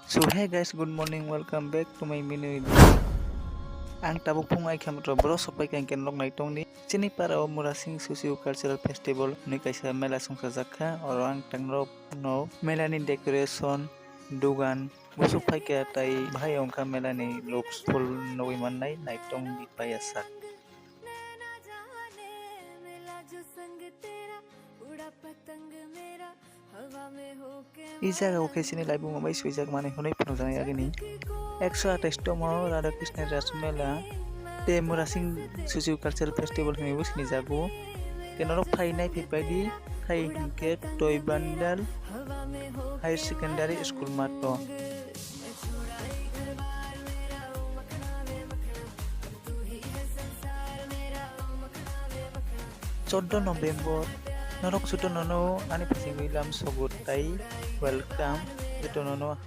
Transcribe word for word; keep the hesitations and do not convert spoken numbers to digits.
So hey guys, good morning, welcome back to my mini video. Ang tabuk phung ai khamtro bro sopai kang ken lok nai tong ni. Chini para o Murasing Susiu Cultural Festival ni kaisa mela songsa jakha. Oro ang tang rok no mela ni decoration, dugan, busuk phaikha tai bahai ongkha mela ni looks full nugui mannai, nai tong di paiya sak. I jaga o khe chini laibuma bai swijak mani hwnwi phunukjaknai agini. Ekso atais tomo Radha Krishna Ras Mela tei Murasing Susiu Cultural Festival hwnwi bo sinijago. Tei norok phainai phaipai di khai hinkhe Toibandal Higher Secondary School mato. Choddo November, norok jotono no ani bisingtwi lam sogo tai welcome, jotono no